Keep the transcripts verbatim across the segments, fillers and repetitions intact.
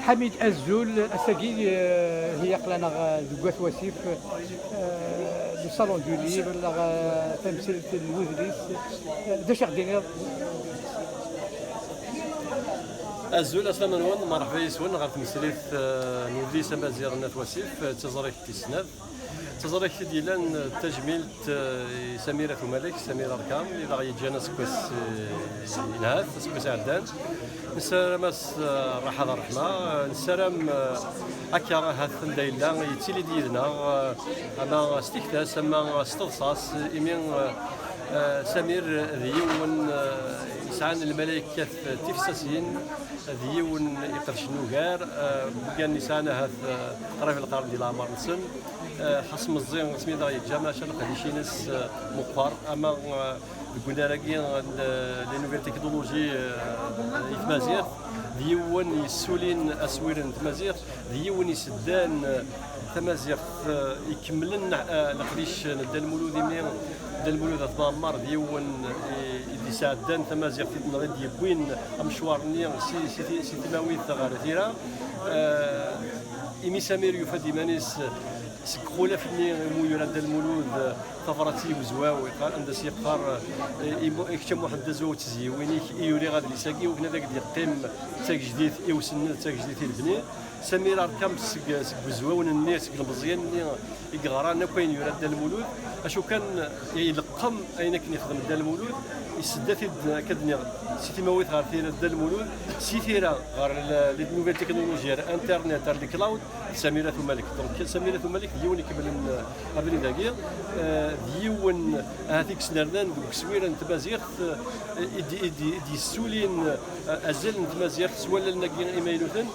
Ḥamid, azul. Ass-agi, eh, hi aql-aneɣ, eh, deg At Wasif, eh, le Salon du Livre, neɣ, eh, tamsirt n wedlis. Eh, d acu i ɣ-d-tiniḍ? Azul, aslama-nwen, merḥba yes-wen ɣer tmesrit, eh, n udlis amaziɣ n At Wasif, eh, d taẓrigt tis snat. D taẓrigt i d-yellan d tajmilt, eh, i Samir At Umalek, Samir Arkam, i d aɣ-yeǧǧan aseggas, eh, inhat, aseggas iɛeddan. Nessaram-as, eh, rraḥa d rreḥma. Eh, nessaram, eh, akka ahat anda yella, yettili-d yid-neɣ, eh, ama s tikta-s, ama s teḍsa-s, imi, eh, eh, Samir d yiwen, eh, yesɛan lmalaykat tifsasin, d yiwen iqedcen ugar, eh, wiggan yesɛan ahat, eh, qrib lqern di leɛmer-nsen. Eh, xas meẓẓi asmi d aɣ-yeǧǧa, maca leqdic-ines, eh, meqqer, ama, eh, deg unnar-agi n, eh, les nouvelles technologies, eh, i tmaziɣt, d yiwen yessulin aswir n tmaziɣt, d yiwen iseddan, eh, tamaziɣt, eh, ikemmlen, eh, leqdic n Dda Lmulud, imi Dda Lmulud At Mɛemmer d yiwen i, i d-isɛeddan tamaziɣt, i d-, neɣ i d-yewwin amecwar-nni si, si, si timawit ɣer tira. Eh, imi Samir yufa-d iman-is seg uxulaf-nni imu yura Dda Lmulud, eh, tabrat i Uzwaw, yeqqar, anda s-yeqqar, eh, i Mu-, i kečč a Muḥend Azwaw d tezyiwin-ik i uriɣ adlis-agi, wakken ad ak-d-yeqqim d tagejdit i usenned, d tagejdit i lebni. Samir Arkam seg, seg Uzwawen-nni, seg ilmeẓyen-nni i yeɣran akk ayen yura Dda Lmulud, acu kan ileqqem ayen akken yexdem Dda Lmulud, isedda-t-id, akka d-nniɣ, si timawit ɣer tira Dda Lmulud, si tira ɣer le-, les nouvelles technologies, ar internet, ar le cloud, d Samir At Umalek. Donc Samir At Umalek d yiwen ikemmlen, eh, abrid-agi, eh, d yiwen ahat i yesnernan deg uswir n tmaziɣt, eh, i d-, i d-, i d-yessulin, eh, azal n tmaziɣt s wallalen-agi imaynuten,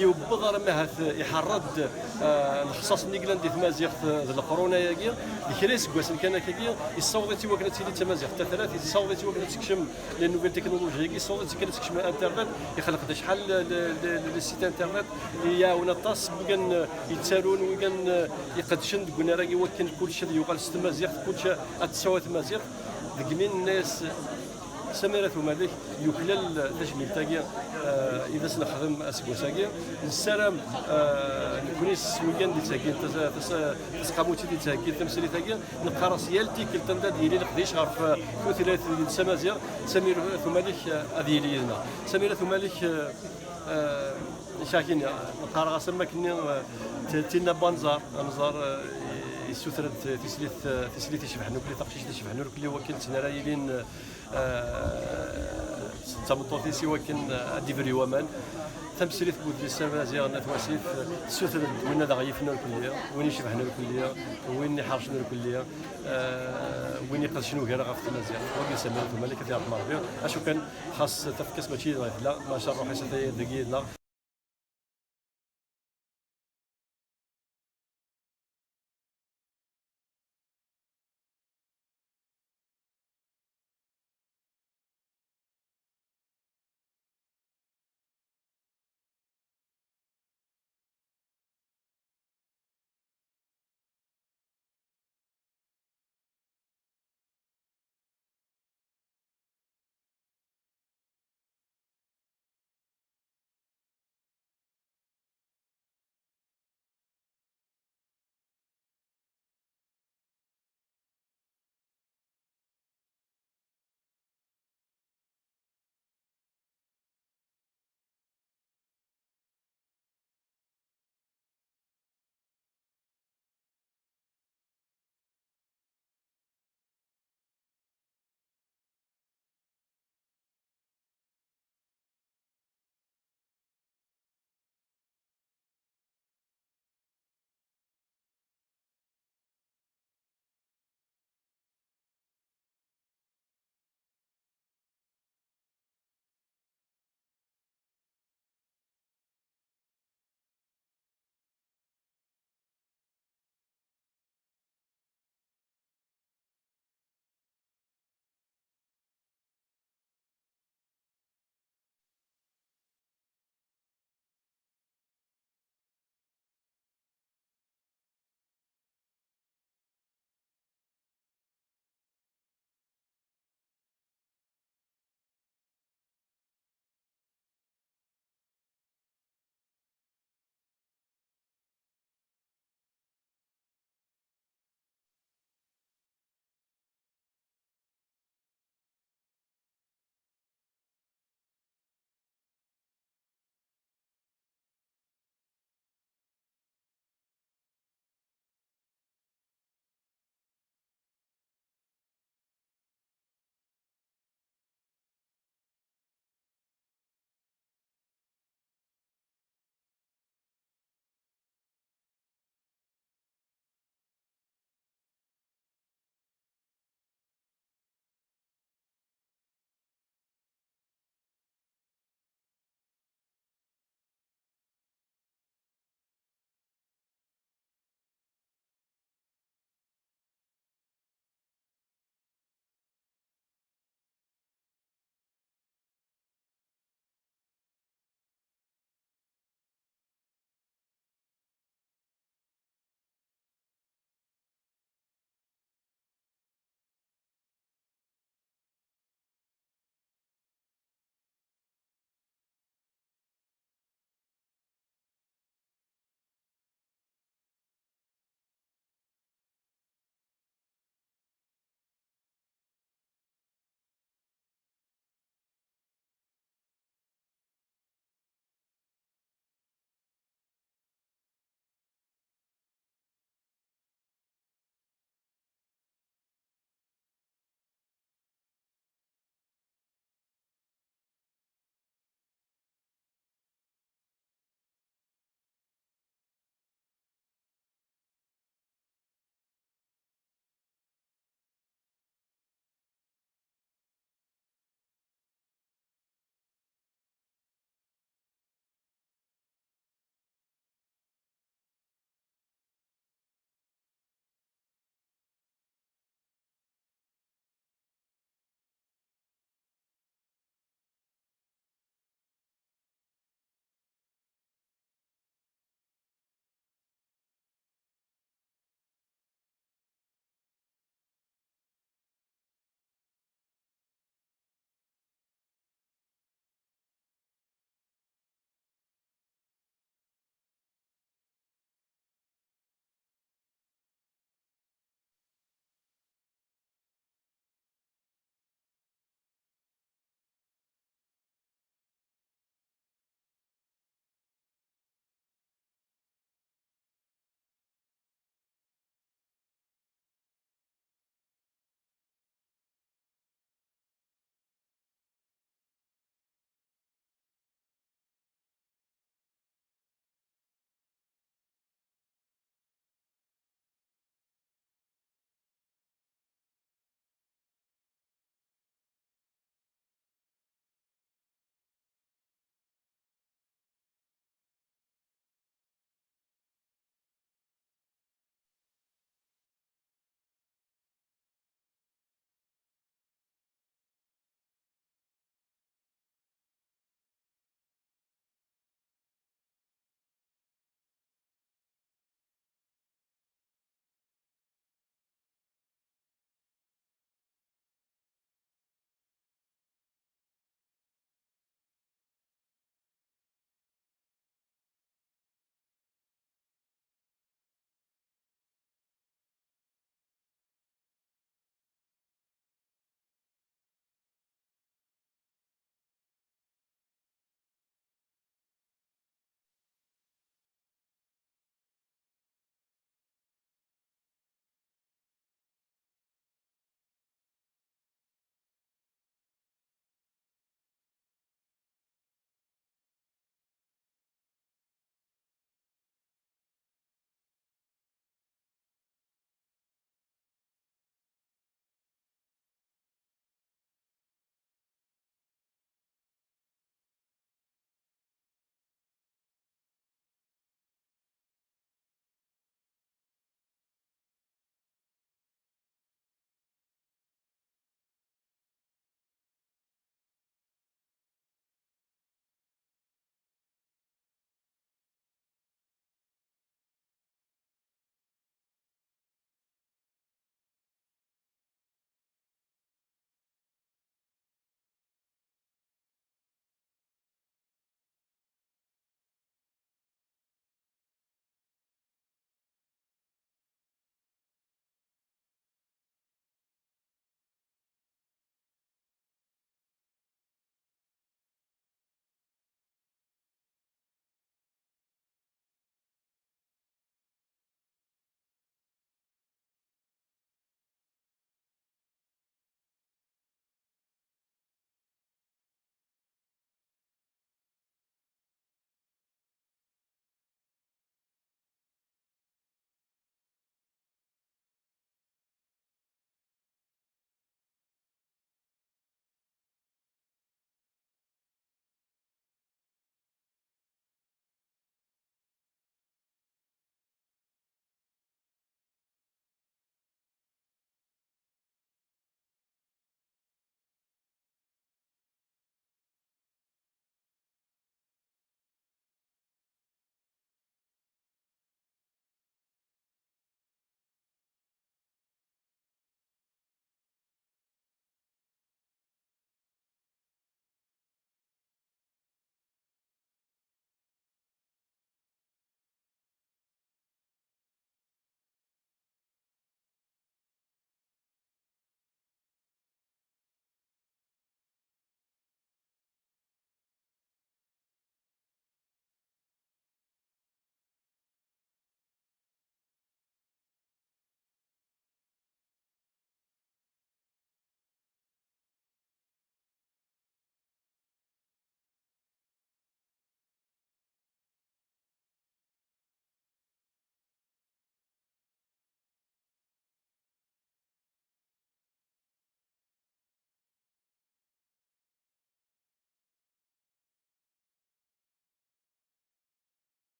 yewweḍ armi ahat iḥerr-d, eh, lexṣaṣ-nni yellan di tmaziɣt, eh, d leqrun-agi, d kra iseggasen kan akkagi, yessaweḍ-itt i wakken ad tili d tamaziɣt tatrart, yessaweḍ-itt i wakken ad tekcem les nouvelles technologies-agi, yessaweḍ-itt i wakken ad tekcem internet, ixleq-d acḥal le, le, le, le site internet, iɛawen aṭas wiggan, eh, yettarun, wiggan, eh, iqeddcen deg unnar-agi, wakken kullec ad yuɣal s tmaziɣt, kullec ad tsawa tmaziɣt. Deg mi nenna-yas Samir At Umalek yuklal tajmilt-agi, eh, i d as-nexdem aseggas-agi, nessaram, eh, nekni s wiggan d-yettheggin tas-, tas-, tasqamut i d-yettheggin tamesrit-agi, neqqar-as yal tikkelt anda d-yili leqdic ɣef, eh, tutlayt d tamaziɣt, Samir At Umalek, eh, ad yili yid-neɣ. Samir At Umalek, eh, eh, Cakin, neqqar-as am wakken, eh, t-, tinna n wanẓar, anẓar, eh, yessuter-d tislit, eh, tislit icebḥen ukli, taqcict icebḥen ukli, wakken ttnara yilin, eh, d tameṭṭut-is i wakken, eh, ad d-ibri waman. Tamesrit n udlis amaziɣ n At Wasif, eh, tessuter-d win ad aɣ-yifen urkelli, win icebḥen urkelli, win iḥercen urkelli, eh, win iqedcen ugar ɣef tmaziɣt. Wagi Samir At Umalek, ad iɛṭem Ṛebbi. Acu kan, xas tafekka-s mačči d tella, maca ṛṛuḥ-is ataya dagi yid-neɣ.